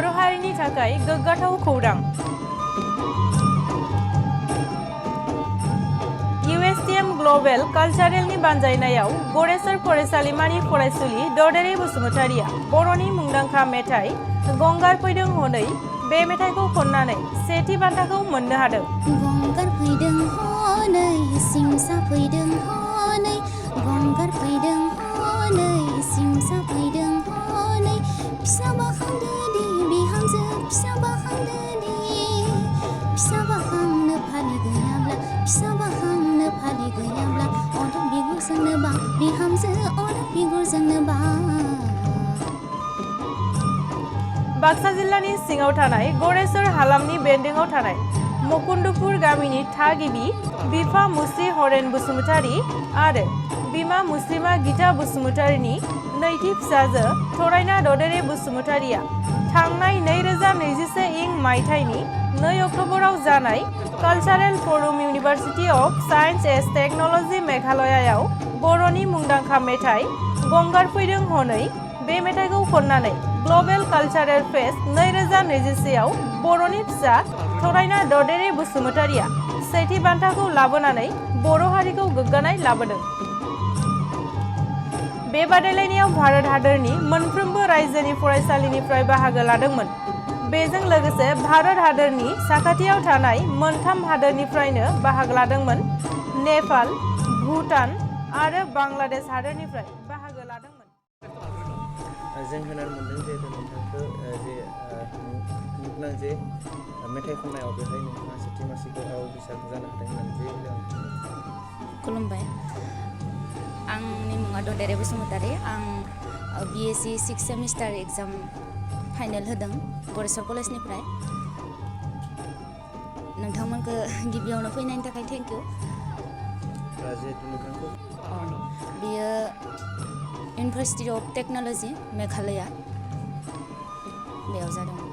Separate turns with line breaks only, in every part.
बर' हारिनि थाखाय गोग्गाथाव खौरां। USTM Global Cultural नि बानजायनायाव गरेसर फरायसालिमानि फरायसुलि ददेरे बसुमतारिया बर'नि मुंदांखा मेथाइ गंगार फैदों हनै बे मेथाइखौ खननानै सेथि बान्थाखौ मोननो हादों।
गंगार फैदों हनै सिमसा फैदों हनै गंगार फैदों हनै सिमसा फैदों हनै फिसा बाखांदो दे बिहामजो फिसा बाखांदो दे फिसा बाखांनो फालि गैयाब्ला फिसा बाखांनो फालि गैयाब्ला अदब बिगुरजोंनो बा बिहामजो अदब बिगुरजोंनो बा।
बाक्सा जिल्लानि सिङाव थानाय गरेसर हालामनि बेन्दोङाव थानाय मुकुन्दपुर गामिनि थागिबि बिफा मुस्रि हरेन बसुमतारी आरो बिमा मुस्लिमा गीता बसुमतारीनि नैथि फिसाजो थरायना ददेरे बसुमतारीया थांनाय 2021 मायथाइनि 2 अक्ट'बराव जानाय cultural front university of science and technology मेघालयायाव बर'नि मुंदांखा मेथाइ गंगार फैदों हनै बे मेथाइखौ खननानै ग्लबेल कालचारेल फेस्ट 2021 आव बर'नि फिसा थरायना ददेरे बसुमतारिया सेथि बान्थाखौ लाबोनानै बर' हारिखौ गोग्गानाय लाबोदों। बे बादायलायनायाव भारत हादरनि मोनफ्रोमबो रायजोनि फरायसालिनिफ्राय बाहागो लादोंमोन। बेजों लोगोसे भारत हादरनि साखाथियाव थानाय मोनथाम हादरनिफ्रायनो बाहागो लादोंमोन। नेपाल, भुटान आरो बांलादेश हादरनिफ्राय बाहागो लादोंमोन।
जों खोनानो मोनदों जे नोंथांखौ जे मुलुगनां जे मेथाइ खननायाव बेहाय नोंथाङा सेथि मासिखौ आवग्रिसार जानो हादों होननानै जे
खुलुमबाय। आंनि मुङा ददेरे बसुमतारी। आं BSc 6 सेमिस्टार एग्जाम फाइनेल होदों गरेसर कलेजनिफ्राय। नोंथांमोनखौ गिबियावनो फैनायनि थाखाय थेंक इउ।
जिहेतु नोंथांखौ
बियो इउनिभार्सिटी अफ टेक्न'लजी मेघालया बेयाव जादोंमोन।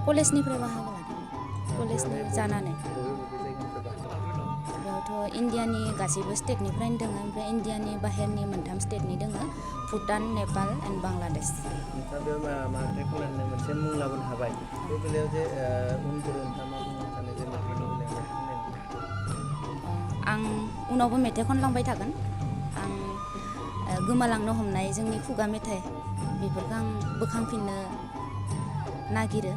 कलेजनिफ्राय बाहागो लादोंमोन। कलेजनि जानानै बेयावथ' इण्डियानि गासैबो स्टेटनिफ्रायनो दङ, ओमफ्राय इण्डियानि बाहेरनि मोनथाम स्टेटनि दङ, भुटान, नेपाल एन्ड बांलादेश।
नोंथाङा बेयाव मेथाइ खननानै मोनसे मुं लाबोनो हाबाय। बे बेलायाव जे उनफोराव नोंथाङा मा बुंनो सानो जे मेथाइनि बेलायाव मेथाइ खननायनि?
आं उनावबो मेथाइ खनलांबाय थागोन। आं गोमालांनो हमनाय जोंनि खुगा मेथाइ बेफोरखौ आं बोखांफिननो नागिरो।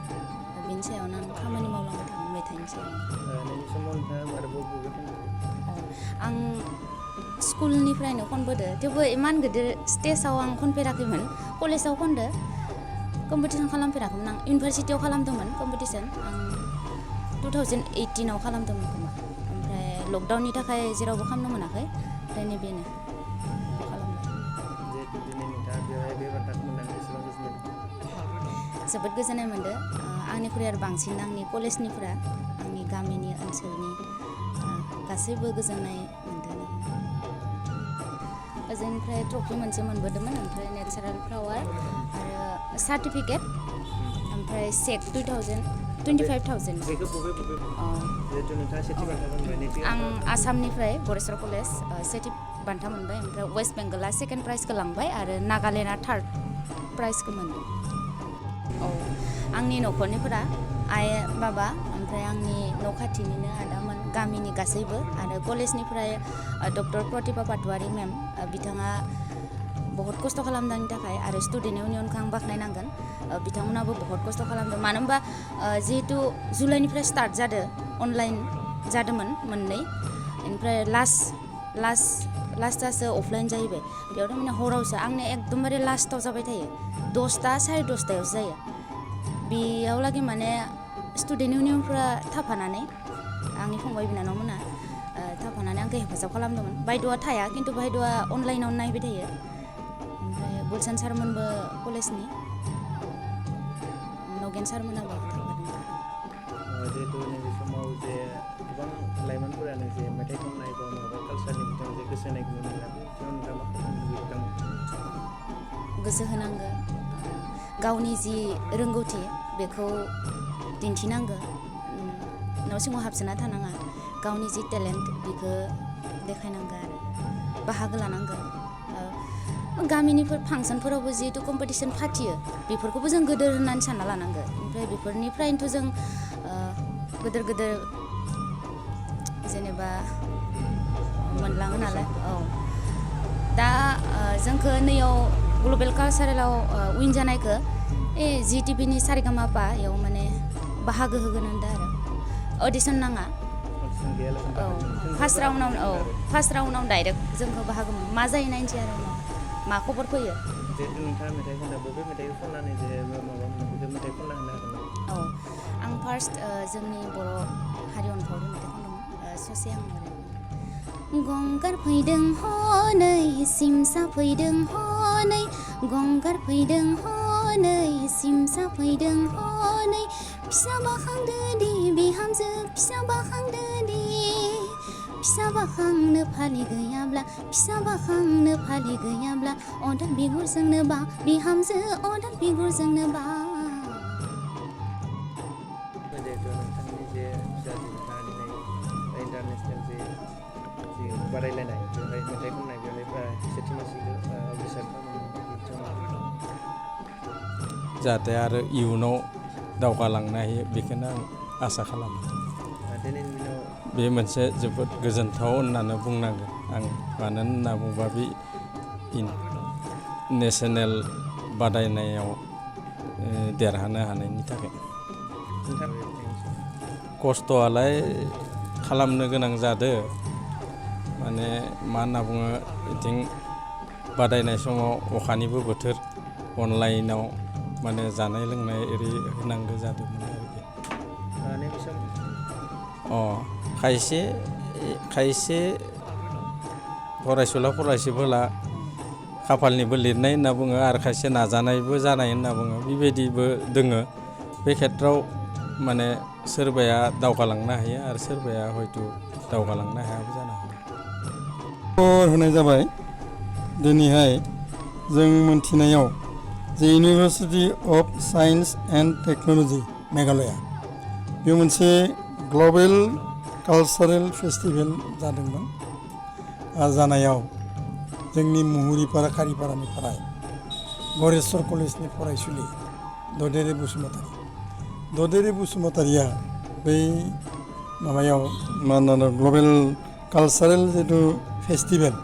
बेनि सायावनो आं खामानि मावलांबाय थागोन मेथाइनि सायाव।
नैबे समाव नोंथाङा आरोबाव बबे
आं स्कुलनिफ्रायनो खनबोदो, थेवबो इमान गिदिर स्टेजाव आं खनफेराखैमोन। कलेजाव खनदो, कम्पिटिसन खालामफेराखैमोन। आं इउनिभार्सिटियाव खालामदोंमोन कम्पिटिसन। आं 2018 आव खालामदोंमोन खोमा। ओमफ्राय लकडाउननि थाखाय जेरावबो खालामनो मोनाखै। ओमफ्राय नैबेनो खालामबाय।
जिहेतु दिनै नोंथाङा बेवहाय बे बान्थाखौ मोननानै बेसेबां गोजोननाय मोनदों?
जोबोद गोजोननाय मोनदों। आंनिख्रुइ आरो बांसिन आंनि कलेजनिफ्रा, आंनि गामिनि ओनसोलनि गासैबो गोजोननाय मोनदों। ओजोंनिफ्राय ट्रफि मोनसे मोनबोदोंमोन, ओमफ्राय नेचारेल फ्लावार आरो सार्टिफिकेट, ओमफ्राय चेक 25,000।
बेखौ बबे जिहेतु नोंथाङा सेथि बान्था मोनबाय।
आं आसामनिफ्राय गरेसर कलेज सेथि बान्था मोनबाय, ओमफ्राय वेस्ट बेंगलआ सेकेन्ड प्राइजखौ लांबाय आरो नागालेण्डआ थार्ड प्राइजखौ मोनदों। औ, आंनि न'खरनिफोरा आइ बाबा, ओमफ्राय आंनि न' खाथिनिनो आदामोन, गामिनि गासैबो, आरो कलेजनिफ्राय डक्टर प्रतिभा पाटवारी मेम, बिथाङा बहुत खस्थ' खालामदों आंनि थाखाय, आरो स्टुडेन्ट इउनियनखौ आं बाख्नायनांगोन। बिथांमोनाबो बहुत खस्थ' खालामदों, मानो होनबा जिहेतु जुलाइनिफ्राय स्टार्ट जादों, अनलाइन जादोंमोन मोननै, ओमफ्राय लास्टआसो अफलाइन जाहैबाय। बेयाव थारमाने हरावसो आंनि एकदमबारे लास्टआव जाबाय थायो, 10टा 10:30 जायो। बेयाव लागै माने स्टुडेन्ट इउनियनफ्रा थाफानानै, आंनि फंबाय बिनानावमोना थाफानानै आंखौ हेफाजाब खालामदोंमोन। बायद'आ थाया, खिन्थु बायद'आ अनलाइनाव नायबाय थायो। ओमफ्राय गुलशन सारमोनबो कलेजनि, नगेन सारमोनाबो थाफादोंमोन।
जिहेतु नैबे समाव जे गोबां लाइमोनफोरानो जे मेथाइ खननाय बा माबा कालचारनि बिथिङाव जे गोसो होनायखौ नुनो मोना, बे बिथिङाव नोंथाङा मा खालामनो लुबैदों?
गोसो होनांगौ, गावनि जि रोंगौथि बेखौ दिन्थिनांगौ, न' सिङाव हाबसोना थानाङा, गावनि जि टेलेन्ट बेखौ देखायनांगौ आरो बाहागो लानांगौ। गामिनिफोर फांसनफोरावबो जिहेतु कम्पिटिसन फाथियो बेफोरखौबो जों गोदोर होननानै सानना लानांगो ओमफ्राय बेफोरनिफ्रायनोथ' जों गोदोर गोदोर जेनेबा मोनलाङो नालाय औ दा जोंखो नैयाव ग्लबेल कालचारेलाव उइन जानायखो GTVनि सारेगामापा इयाव माने बाहागो होगोन होनदों आरो अडिसन नाङा औ फार्स्ट राउन्डआव डाइरेक्ट जोंखौ बाहागो मा जायो नायनोसै आरो उनाव मा खबर फैयो
जिहेतु नोंथाङा मेथाइ खननो बबे मेथाइखौ खननानै जे माबा मोनसे मेथाइ खनना होनो हागोन
औ आं फार्स्ट जोंनि बर' हारि अनफावरि मेथाइ खनदोंमोन ससे आं गंगार फैदों हनै सिमसा फैदों हनै गंगार फैदों हनै सिमसा फैदों हनै फिसा बाखांदो दे बिहामजो फिसा बाखांदो दे फिसा बाखांनो फालि गैयाब्ला फिसा बाखांनो फालि गैयाब्ला अदाल बिगुरजोंनो बा बिहामजो अदाल बिगुरजोंनो बा
जिहेतु नोंथांनि जे फिसाजो बिथाङा दिनै इन्टारनेसनेल जे बादायलायनाय बेवहाय मेथाइ खननाय बेवहाय सेथि मासिखौ अभिसार खालामनो
जाहाथे आरो इयुनाव दावगालांनो हायो बेखौनो आं आसा खालामो
दिनैनि दिनाव
बे मोनसे जोबोद गोजोनथाव होननानै बुंनांगोन आं मानो होनना बुङोबा बे नेसनेल बादायनायाव देरहानो हानायनि थाखाय खस्थ'आलाय खालामनो गोनां जादों माने मा होनना बुङो बिथिं बादायनाय समाव अखानिबो बोथोर अनलाइनाव माने जानाय लोंनाय ओरै होनांगौ जादोंमोन आरोखि
नैबे सम
खायसे फरायसुला खाफालनिबो लिरनाय होनना बुङो आरो खायसे नाजानायबो जानाय होनना बुङो बेबायदिबो दोङो बे खेथ्रआव माने सोरबाया दावगालांनो हायो आरो सोरबाया हयथ' दावगालांनो हायाबो जानो हागौ
होनाय जाबाय दिनैहाय जों मोनथिनायाव जे university of science and technology Meghalaya बे मोनसे ग्लबेल कालचारेल फेस्टिभेल जादोंमोन जानायाव जोंनि मुहुरिपारा कारिपारानिफ्राय गरेस्वर कलेजनि फरायसुलि ददेरे बसुमतारिया बै माबायाव मा होनो ग्लबेल कालचारेल जिथु फेस्टिभेल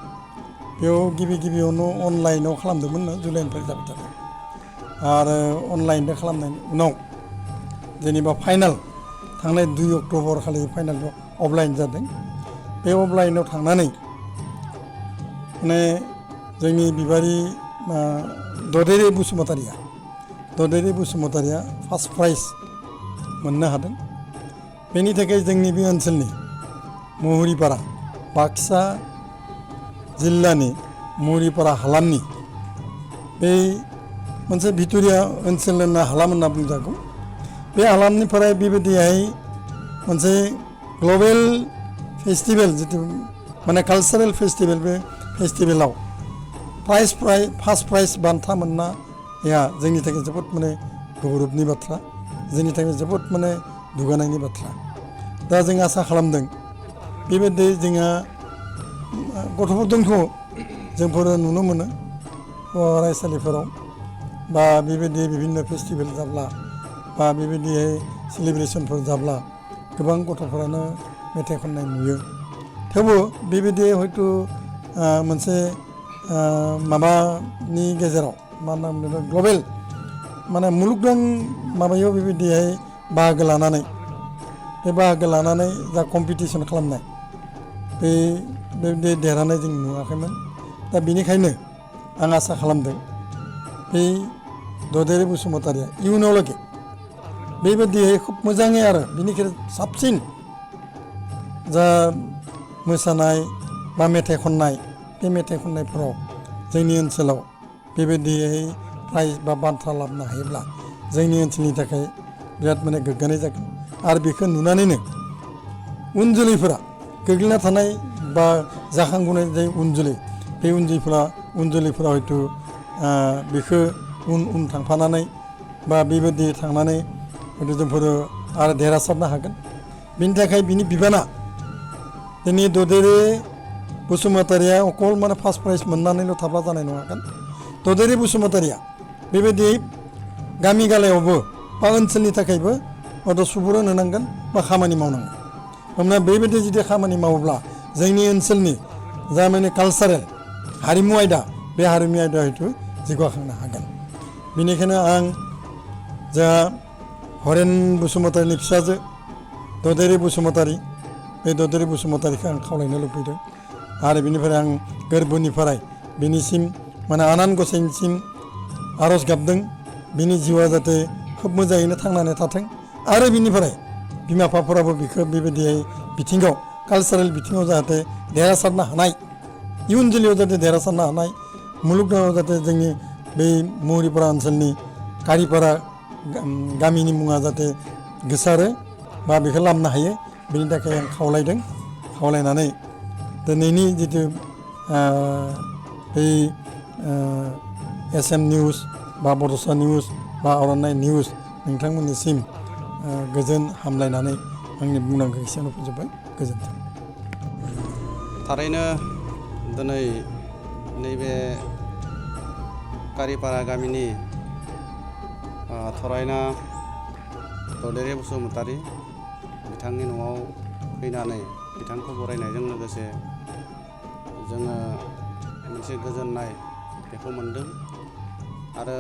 बेयाव गिबियावनो अनलाइनाव खालामदोंमोन जुलाइनिफ्राय जाबाय थादों आरो अनलाइनजों खालामनायनि उनाव जेनेबा फाइनाल थांनाय 2 अक्ट'बर खालि फाइनाल अफलाइन जादों बे अफलाइनाव थांनानै माने जोंनि बिबारि ददेरे बसुमतारिया फार्स्ट प्राइज मोननो हादों बेनि थाखाय जोंनि बे ओनसोलनि मुहुरिपारा बाक्सा जिल्लानि मुहुरिपारा हालामनि बे मोनसे भिटोरिया ओनसोल होनना हालाम होनना बुंजागौ बे हालामनिफ्राय बेबायदिहाय मोनसे ग्लबेल फेस्टिभेल जिथु माने कालचारेल फेस्टिभेल बे फेस्टिभेलाव फार्स्ट प्राइज बान्था मोननाया जोंनि थाखाय जोबोद माने गौरबनि बाथ्रा जोंनि थाखाय जोबोद माने दुगानायनि बाथ्रा दा जों आसा खालामदों बेबायदि जोंहा गथ'फोर दंथ' जोंफोर नुनो मोनो फरायसालिफोराव बा बेबायदि बिभिन्न फेस्टिभेल जाब्ला बा बेबायदिहाय सेलिब्रेसनफोर जाब्ला गोबां गथ'फोरानो मेथाइ खननाय नुयो थेवबो बेबायदि हयथ' मोनसे माबानि गेजेराव मा होनना बुङो ग्लबेल माने मुलुगनां माबायाव बेबायदिहाय बाहागो लानानै जा कम्पिटिसन खालामनाय बेबायदि देरहानाय जों नुवाखैमोन दा बेनिखायनो आं आसा खालामदों बे ददेरे बसुमतारिया इयुनावलागै बेबायदिहाय खुब मोजाङै आरो बेनिख्रुइ साबसिन जा मोसानाय बा मेथाइ खननाय बे मेथाइ खननायफोराव जोंनि ओनसोलाव बेबायदिहाय प्राइज बा बान्था लाबोनो हायोब्ला जोंनि ओनसोलनि थाखाय बिराद माने गोग्गानाय जागोन आरो बेखौ नुनानैनो उन जोलैफोरा गोग्लैना थानाय बा जाखांबोनाय जाय उन जोलै बे उन जोलैफोरा हयथ' बेखौ उन थांफानानै बा बेबायदि थांनानै हयथ' जोंफोर आरो देरहासारनो हागोन बिनि थाखाय बिनि बिबाना दिनै ददेरे बसुमतारिया अकल माने फार्स्ट प्राइज मोननानैल' थाब्ला जानाय नङागोन ददेरे बसुमतारिया बेबायदि गामि गालायावबो बा ओनसोलनि थाखायबो मदद सुबुरुन होनांगोन बा खामानि मावनांगोन होमब्ला बेबायदि जुदि खामानि मावोब्ला जोंनि ओनसोलनि जा माने कालसारेल हारिमु आयदा बे हारिमु आयदा हयथ' जौगाखांनो हागोन बेनिखायनो आं जा हरेन बसुमतारिनि फिसाजो ददेरे बसुमतारि बे ददेरे बसुमतारिखौ आं खावलायनो लुबैदों आरो बेनिफ्राय आं गोरबोनिफ्राय बिनिसिम माने आनान गसाइनिसिम आर'ज गाबदों बिनि जिउआ जाहाथे खोब मोजाङैनो थांनानै थाथों आरो बिनिफ्राय बिमा बिफाफोराबो बिखौ बेबायदियै बिथिङाव कालसारेल बिथिङाव जाहाथे देरहासारनो हानाय इयुन जोलैयाव जाहाथे देरहासारनो हानाय मुलुगनाङाव जाहाथे जोंनि बै मौरिपारा ओनसोलनि कारिपारा गामिनि मुङा जाहाथे गोसारो बा बेखौ लामनो हायो बेनि थाखाय आं खावलायदों खावलायनानै दिनैनि जिथु बै एस एम निउस बा बड'सा निउस बा अरननाय निउस नोंथांमोननिसिम गोजोन हामलायनानै आंनि बुंनांगौ एसेयावनो फोजोबबाय गोजोन्थों
थारैनो दिनै नैबे कारिपारा गामिनि थरायना ददेरे बसुमतारि बिथांनि न'आव फैनानै बिथांखौ बरायनायजों लोगोसे जोङो मोनसे गोजोननाय बेखौ मोनदों आरो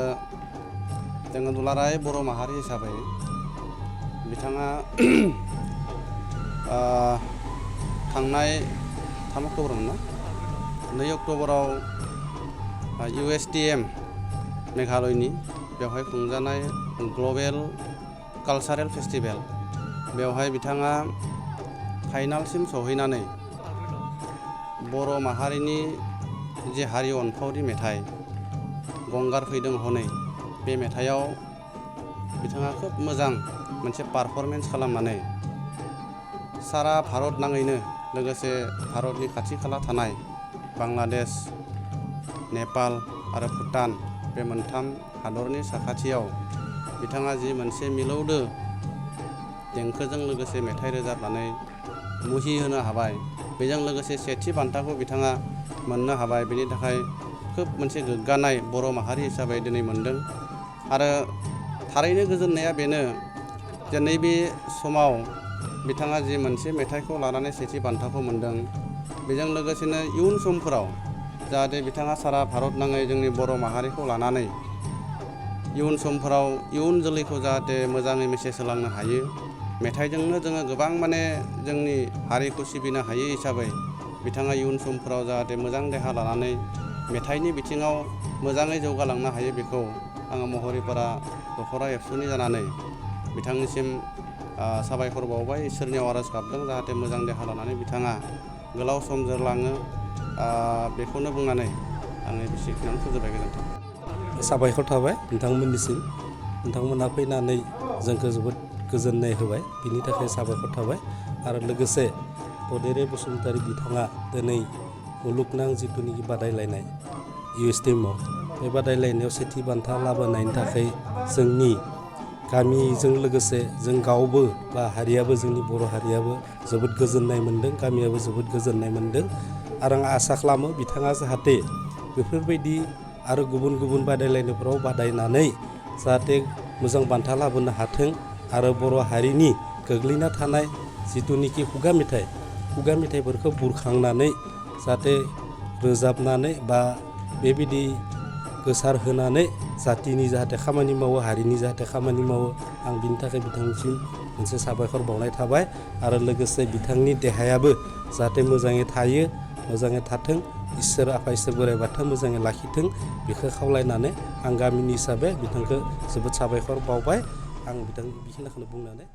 जोङो दुलाराय बर' माहारि हिसाबै बिथाङा थांनाय 3 अक्ट'बरमोन ना 2 अक्ट'बराव USTM मेघालयनि बेवहाय खुंजानाय ग्लबेल कालचारेल फेस्टिभेल बेवहाय बिथाङा फाइनालसिम सहैनानै बर' माहारिनि जे हारि अनफावरि मेथाइ गंगार फैदों हनै बे मेथाइआव बिथाङा खोब मोजां मोनसे पारफरमेन्स खालामनानै सारा भारत नाङैनो लोगोसे भारतनि खाथि खाला थानाय बांलादेश नेपाल आरो भुटान बे मोनथाम हादरनि साखाथियाव बिथाङा जि मोनसे मिलौदो देंखोजों लोगोसे मेथाइ रोजाबनानै मुहि होनो हाबाय बेजों लोगोसे सेथि बान्थाखौ बिथाङा मोननो हाबाय बेनि थाखाय खोब मोनसे गोग्गानाय बर' माहारि हिसाबै दिनै मोनदों आरो थारैनो गोजोननाया बेनो जे नैबे समाव बिथाङा जि मोनसे मेथाइखौ लानानै सेथि बान्थाखौ मोनदों बेजों लोगोसेनो इयुन समफोराव जाहाथे बिथाङा सारा भारत नाङै जोंनि बर' माहारिखौ लानानै इयुन समफोराव इयुन जोलैखौ जाहाथे मोजाङै मेसेज होलांनो हायो मेथाइजोंनो जोङो गोबां माने जोंनि हारिखौ सिबिनो हायो हिसाबै बिथाङा इयुन समफोराव जाहाथे मोजां देहा लानानै मेथाइनि बिथिङाव मोजाङै जौगालांनो हायो बेखौ आङो महरिपारा दखरा एबसुनि जानानै बिथांनिसिम साबायखर बावबाय इसोरनियाव आर'ज गाबदों जाहाथे मोजां देहा लानानै बिथाङा गोलाव सम जोरलाङो बेखौनो बुंनानै आङो बेसेखिनियावनो फोजोबबाय गोजोन्थों
साबायखर थाबाय नोंथांमोननिसिम नोंथांमोना फैनानै जोंखौ जोबोद गोजोननाय होबाय बिनि थाखाय साबायखर थाबाय आरो लोगोसे ददेरे बसुमतारि बिथाङा दिनै मुलुगनां जिथुनिखि बादायलायनाय USTMआव बे बादायलायनायाव सेथि बान्था लाबोनायनि थाखाय जोंनि गामिजों लोगोसे जों गावबो बा हारियाबो जोंनि बर' हारियाबो जोबोद गोजोननाय मोन्दों गामियाबो जोबोद गोजोननाय मोन्दों आरो आं आसा खालामो बिथाङा जाहाथे बेफोरबायदि आरो गुबुन गुबुन बादायलायनायफोराव बादायनानै जाहाथे मोजां बान्था लाबोनो हाथों आरो बर' हारिनि गोग्लैना थानाय जिथुनिखि खुगा मेथाइफोरखौ बुरखांनानै जाहाथे रोजाबनानै बा बेबायदि गोसार होनानै जातिनि जाहाथे खामानि मावो हारिनि जाहाथे खामानि मावो आं बिनि थाखाय बिथांनिसिम मोनसे साबायखर बावनाय थाबाय आरो लोगोसे बिथांनि देहायाबो जाहाथे मोजाङै थायो मोजाङै थाथों इसोर आफा इसोर बोराइ बाथौआ मोजाङै लाखिथों बेखौ खावलायनानै आं गामिनि हिसाबै बिथांखौ जोबोद साबायखर बावबाय आं बिथांनि बेखिनिखौनो बुंनानै